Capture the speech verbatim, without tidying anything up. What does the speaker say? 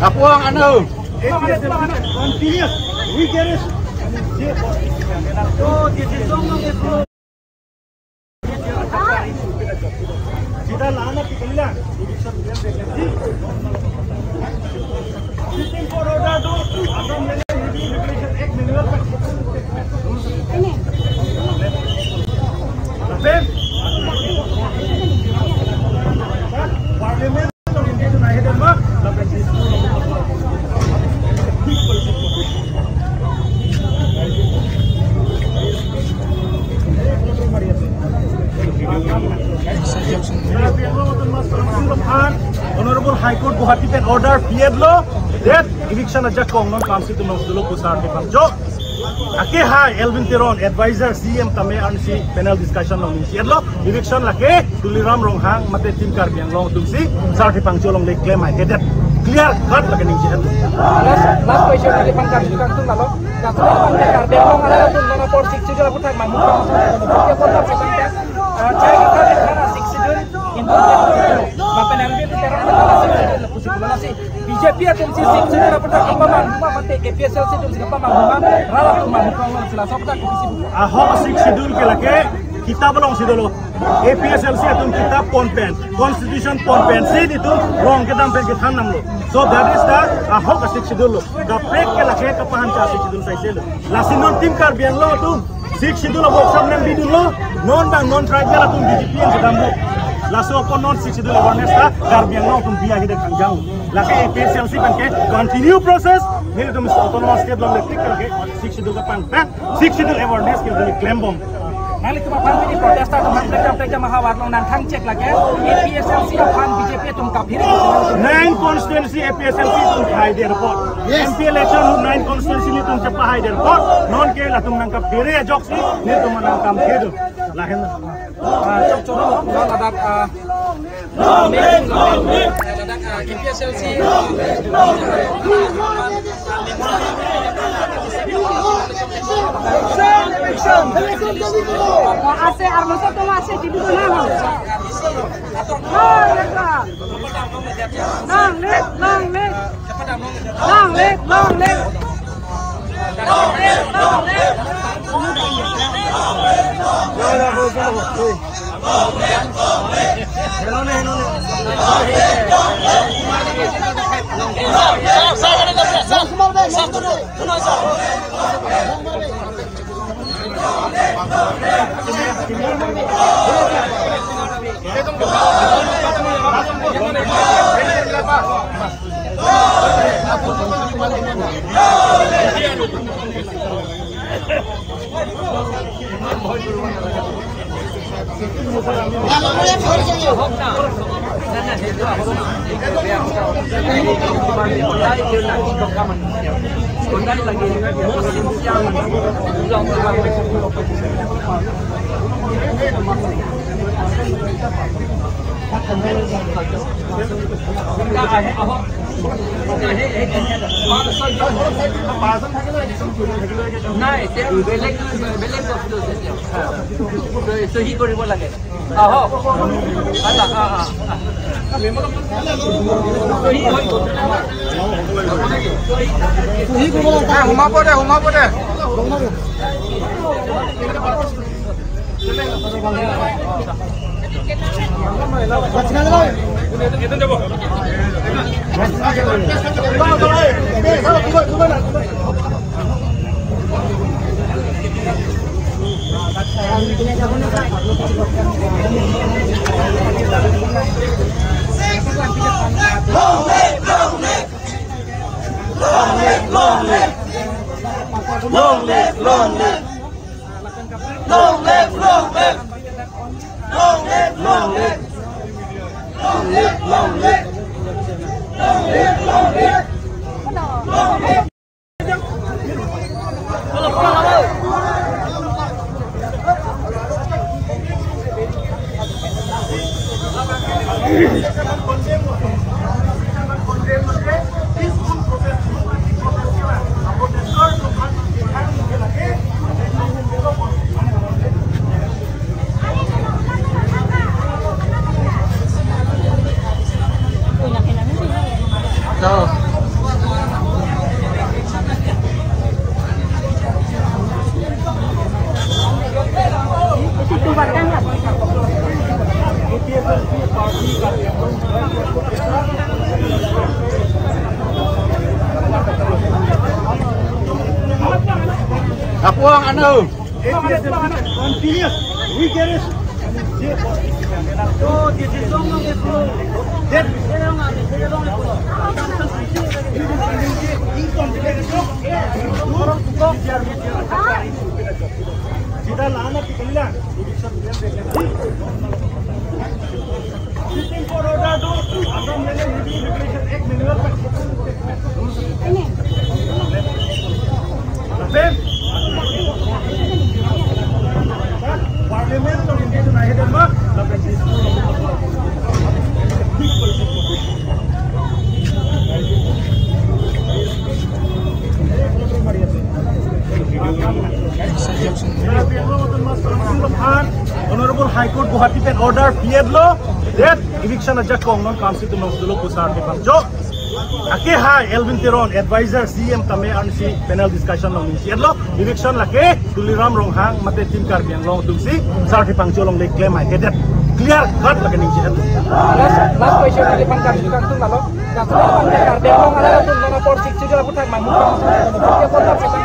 Kapuang anu. Continuous. We get it. Sida lana pikalilang. Sitting for order do. Assam Land Review Regulation Act manual. Parliament. Honorable High Court Guwahati pen order pietlo, that eviction ajakong non council atum nangdolo pu sar kepangcho. Ake hai Elwin Teron, advisor C M tame arnisi panel discussion along ningjejetlo, eviction lake Tuliram Ronghang mate Team Karbi Anglong atumsi sar kepangcho along le klem hai kedet. Clear cut lake ningjejetlo. Last, last question, Team Karbi Anglong atum lalo. Kasu Karbi Anglong atum non apor Sixth Schedule aputhak manghu. Dia pun tak sebentar. Ah, cai kita di mana Sixth Schedule? Hindu, Bapak Elwin Teron, Sixth Schedule, pusing bola si. B J P atumsi Sixth Schedule aputhak kepamanghu ma mate A P H L C atumsi kepamanghu ma, rat atum manghu kong lo sila sok tak kepisi bu. Ahok Sixth Schedule ke lake kitab alongsi dolo. A P H L C atum kitab pon pen, constitution pon pensi nelitum rong kedam pen kethan damlo. So that is the ahok Sixth Schedule lo. Kaprek ke lake kapahan cha Sixth Schedule saise lo. Lasi non Team Karbi Anglong atum Sixth Schedule abok sam nang bidunlo, non bang non tribal atum B J P yang sedang bu. Laso apot non Sixth Schedule awareness ta Karbi Anglong atum biya hide kangjang. Lake A P H L C pen ke continue process, nelitum autonomous state along le tik lake Sixth Schedule kapangpet, Sixth Schedule awareness ke nelitum klembom. Nanglitum aphan pini protest atum aphan plek plek jama havar long nangthang chek lake A P H L C aphan B J P atum kaphiri. Nine constituency A P H L C atum hai der apot. Yes. M P election nine constituency nelitum chepahai der apot. Non ke latum nangkaphiri ajoksi nelitum nangkam kedo. Lahen. Ah, chok chok, no, ladak, ah, ladak, ah, A P H L C. Ase, arloso toma ase, tibu toma ho. Long live, long live. Long live, long live. নাই, তেওঁ বেলেগ, বেলেগ বস্তু আছে তেওঁ। চহী কৰিব লাগে। আহক। আহ, আহ, আহ, আহ। চহী হৈ গ'ল। চহী হৈ গ'ল। সোমাব দে, সোমাব দে। Long live, long live. Long live, long live. Long live, long live. Long live, long live. Long live, long live. Long live, long live. Long live, long live. Long live. No. Continuous. We get it. सीधा लाना कि कल्याण। Sitting for order to Assam Land and Revenue Regulation Act manual. Parliament along engage nai hedan ma. Honorable High Court Guwahati pen order pietlo, that eviction ajakong non council to non dolo pusar ke pamjo. Ake hai Elwin Teron, advisor C M tame ansi panel discussion along ningjehetlo, eviction lake Tuliram Ronghang mate Team Karbi Anglong atumsi sar kepangcho along le claim hai kedet. Clear cut lake ningjehet. Last, last question lagi pan Karbi Anglong lalu. Laso Karbi Anglong ala atum nana por sik sudah aku tak mampu. Dia pun tak setan